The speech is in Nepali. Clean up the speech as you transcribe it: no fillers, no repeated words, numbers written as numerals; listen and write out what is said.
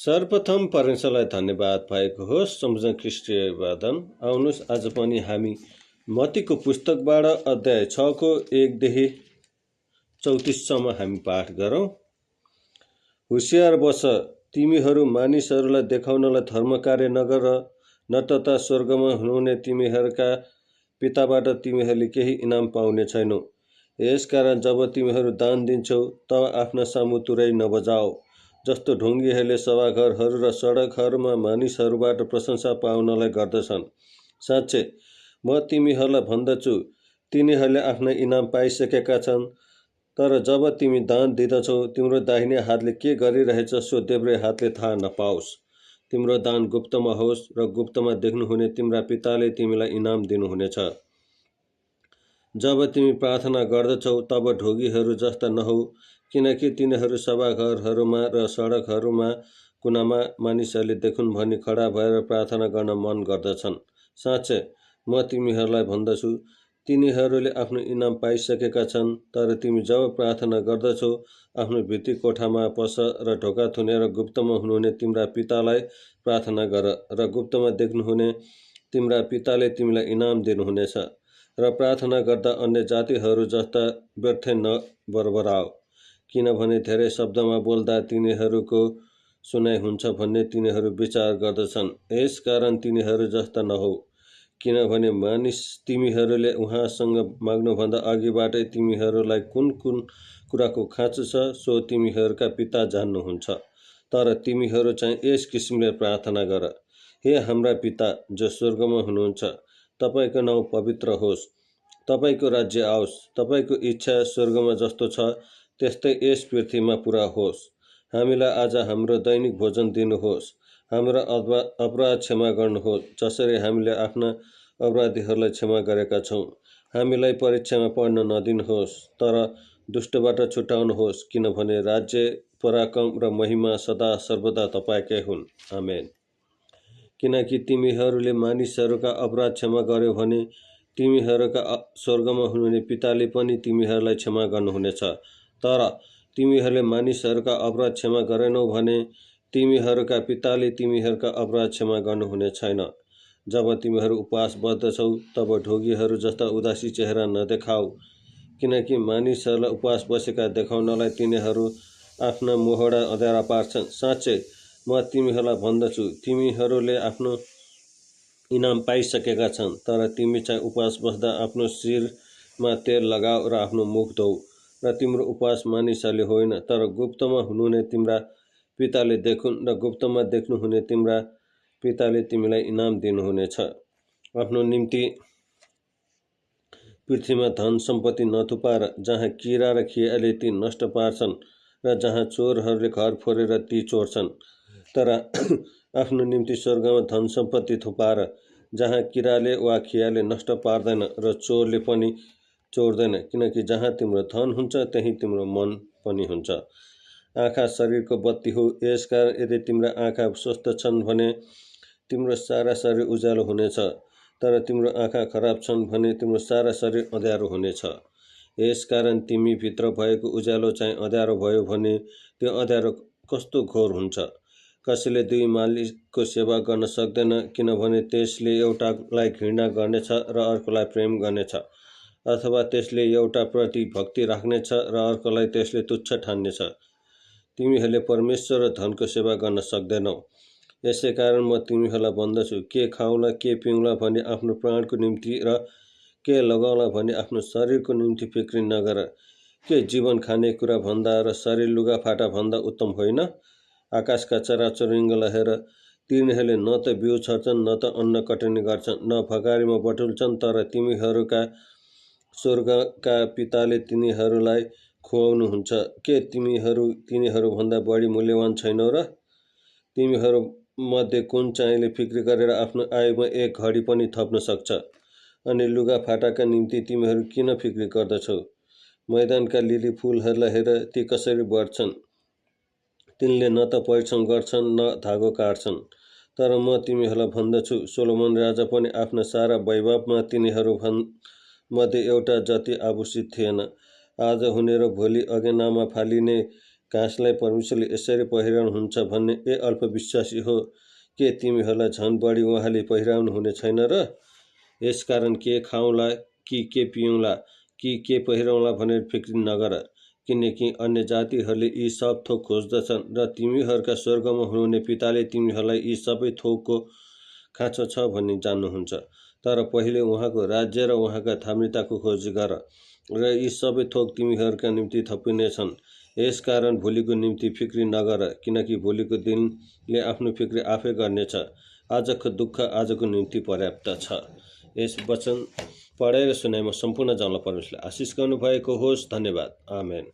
सर्वप्रथम परमेश्वरलाई धन्यवाद भएको होस्। सम्झना ख्रिस्टीय वादन। आउनुहोस् आज पनि हामी मत्तीको पुस्तकबाट अध्याय 6 को 1 देखि 34 सम्म हामी पाठ गरौँ। होशियार बस, तिमीहरू मानिसहरूलाई देखाउनलाई धर्म कार्य नगर, नतता स्वर्गमा हुनुहुने तिमीहरूका पिताबाट तिमीहरूले केही इनाम पाउने छैनौ। यसकारण जब तिमीहरू दान दिन्छौ तब आफ्ना सामु तुरै नबजाऊ, जस्तो ढुङ्गीहरूले सभाघरहरू र सडकहरूमा मानिसहरूबाट प्रशंसा पाउनलाई गर्दछन्। साँच्चै म तिमीहरूलाई भन्दछु, तिनीहरूले आफ्ना इनाम पाइसकेका छन्। तर जब तिमी दान दिँदछौ, तिम्रो दाहिने हातले के गरिरहेछ सो देब्रे हातले थाहा नपाओस्। तिम्रो दान गुप्तमा होस् र गुप्तमा देख्नुहुने तिम्रा पिताले तिमीलाई इनाम दिनुहुनेछ। जब तिमी प्रार्थना गर्दछौ तब ढोगीहरू जस्ता नहौ, किनकि तिनीहरू सभाघरहरूमा र सडकहरूमा कुनामा मानिसहरूले देखुन् भनी खडा भएर प्रार्थना गर्न मन गर्दछन्। साँच्चै म तिमीहरूलाई भन्दछु, तिनीहरूले आफ्नो इनाम पाइसकेका छन्। तर तिमी जब प्रार्थना गर्दछौ, आफ्नो भित्री कोठामा पस र ढोका थुनेर गुप्तमा हुनुहुने तिम्रा पितालाई प्रार्थना गर, र गुप्तमा देख्नुहुने तिम्रा पिताले तिमीलाई इनाम दिनुहुनेछ। र प्रार्थना गर्दा अन्य जातिहरू जस्ता व्यर्थै नबरबराऊ, किनभने धेरै शब्दमा बोल्दा तिनीहरूको सुनाइ हुन्छ भन्ने तिनीहरू विचार गर्दछन्। यसकारण तिनीहरू जस्ता नहौ, किनभने तिमीहरूले उहाँसँग माग्नुभन्दा अघिबाटै तिमीहरूलाई कुन कुन कुराको खाँचो छ सो तिमीहरूका पिता जान्नुहुन्छ। तर तिमीहरू चाहिँ यस किसिमले प्रार्थना गर, हे हाम्रा पिता जो स्वर्गमा हुनुहुन्छ, तपाईँको नाउँ पवित्र होस्, तपाईँको राज्य आओस्, तपाईँको इच्छा स्वर्गमा जस्तो छ त्यस्तै यस पृथ्वीमा पुरा होस्। हामीलाई आज हाम्रो दैनिक भोजन दिनुहोस्। हाम्रो अपराध क्षमा गर्नुहोस्, जसरी हामीले आफ्ना अपराधीहरूलाई क्षमा गरेका छौँ। हामीलाई परीक्षामा पर्न नदिनुहोस्, तर दुष्टबाट छुटाउनुहोस्, किनभने राज्य, पराक्रम र महिमा सदा सर्वदा तपाईँकै हुन्। आमेन। किनकि तिमीहरूले मानिसहरूका अपराध क्षमा गर्यो भने तिमीहरूका स्वर्गमा हुनुहुने पिताले पनि तिमीहरूलाई क्षमा गर्नुहुनेछ। तर तिमीहरूले मानिसहरूका अपराध क्षमा गरेनौ भने तिमीहरूका पिताले तिमीहरूका अपराध क्षमा गर्नुहुने छैन। जब तिमीहरू उपवास बस्दछौ तब ढोगीहरू जस्ता उदासी चेहरा नदेखाऊ, किनकि मानिसहरूलाई उपवास बसेका देखाउनलाई तिनीहरू आफ्ना मोहडा अँध्यारा पार्छन्। साँच्चै म तिमीहरूलाई भन्दछु, तिमीहरूले आफ्नो इनाम पाइसकेका छन्। तर तिमी चाहिँ उपवास बस्दा आफ्नो शिरमा तेल लगाऊ र आफ्नो मुख धोऊ, र तिम्रो उपवास मानिसहरूले होइन तर गुप्तमा हुनुहुने तिम्रा पिताले देखुन्, र गुप्तमा देख्नुहुने तिम्रा पिताले तिमीलाई इनाम दिनुहुनेछ। आफ्नो निम्ति पृथ्वीमा धन सम्पत्ति नथुपार, जहाँ किरा र खियाले ती नष्ट पार्छन् र जहाँ चोरहरूले घर फोरेर ती चोर्छन्। तर आफ्नो निम्ति स्वर्गमा धन सम्पत्ति थुपार, जहाँ किराले वा खियाले नष्ट पार्दैन र चोरले पनि चोर्दैन, किनकि जहाँ तिम्रो धन हुन्छ त्यहीँ तिम्रो मन पनि हुन्छ। आँखा शरीरको बत्ती हो, यसकारण यदि तिम्रा आँखा स्वस्थ छन् भने तिम्रो सारा शरीर उज्यालो हुनेछ। तर तिम्रो आँखा खराब छन् भने तिम्रो सारा शरीर अँध्यारो हुनेछ। यसकारण तिमी भित्र भएको उज्यालो चाहिँ अँध्यारो भयो भने त्यो अँध्यारो कस्तो घोर हुन्छ। कसैले दुई मालिकको सेवा गर्न सक्दैन, किनभने त्यसले एउटालाई घृणा गर्नेछ र अर्कोलाई प्रेम गर्नेछ, अथवा त्यसले एउटाप्रति भक्ति राख्नेछ र अर्कोलाई त्यसले तुच्छ ठान्नेछ। तिमीहरूले परमेश्वर र धनको सेवा गर्न सक्दैनौ। यसै कारण म तिमीहरूलाई भन्दछु, के खाउँला के पिउँला भनी आफ्नो प्राणको निम्ति र के लगाउला भनी आफ्नो शरीरको निम्ति फिक्री नगर। के जीवन खाने कुरा भन्दा र शरीर लुगाफाटा भन्दा उत्तम होइन? आकाशका चराचुरुङ्गीलाई हेर, तिनीहरूले न त बिउ छर्छन् न त अन्न कटनी गर्छन्, न भगारीमा बटुल्छन्, तर तिमीहरूका स्वर्गका पिताले तिनीहरूलाई खुवाउनुहुन्छ। के तिनीहरूभन्दा बढी मूल्यवान छैनौ र? तिमीहरू मध्ये कुन चाहिँले फिक्री गरेर आफ्नो आयुमा एक घडी पनि थप्न सक्छ? अनि लुगाफाटाका निम्ति तिमीहरू किन फिक्री गर्दछौ? मैदानका लिली फुलहरूलाई हेर, ती कसरी बढ्छन्? तिनले न त परिश्रम गर्छन् न धागो काट्छन्। तर म तिमीहरूलाई भन्दछु, सोलोमन राजा पनि आफ्ना सारा वैभवमा तिनीहरू मध्ये एउटा जति आभूषित थिएन। आज हुने र भोलि अगेनामा फालिने काँसलाई परमेश्वरले यसरी पहिराउनुहुन्छ भन्ने ए अल्पविश्वासी हो के तिमीहरूलाई झन् बढी उहाँले पहिराउनु हुने छैन र? यसकारण के खाउँला कि के पिउँला कि के पहिरौँला भनेर फिक्री नगर, किनकि अन्य जातिहरूले यी सब थोक खोज्दछन् र तिमीहरूका स्वर्गमा हुनुहुने पिताले तिमीहरूलाई यी सबै थोकको खाँचो छ भन्ने जान्नुहुन्छ। तर पहिले उहाँको राज्य र उहाँका धार्मिकताको खोज गर र यी सबै थोक तिमीहरूका निम्ति थपिनेछन्। यसकारण भोलिको निम्ति फिक्री नगर, किनकि भोलिको दिनले आफ्नो फिक्री आफै गर्नेछ। आजको दुःख आजको निम्ति पर्याप्त छ। यस वचन पढेर सुनाइमा सम्पूर्ण जनलाई परमेश्वरले आशिष गर्नुभएको होस्। धन्यवाद। आमेन।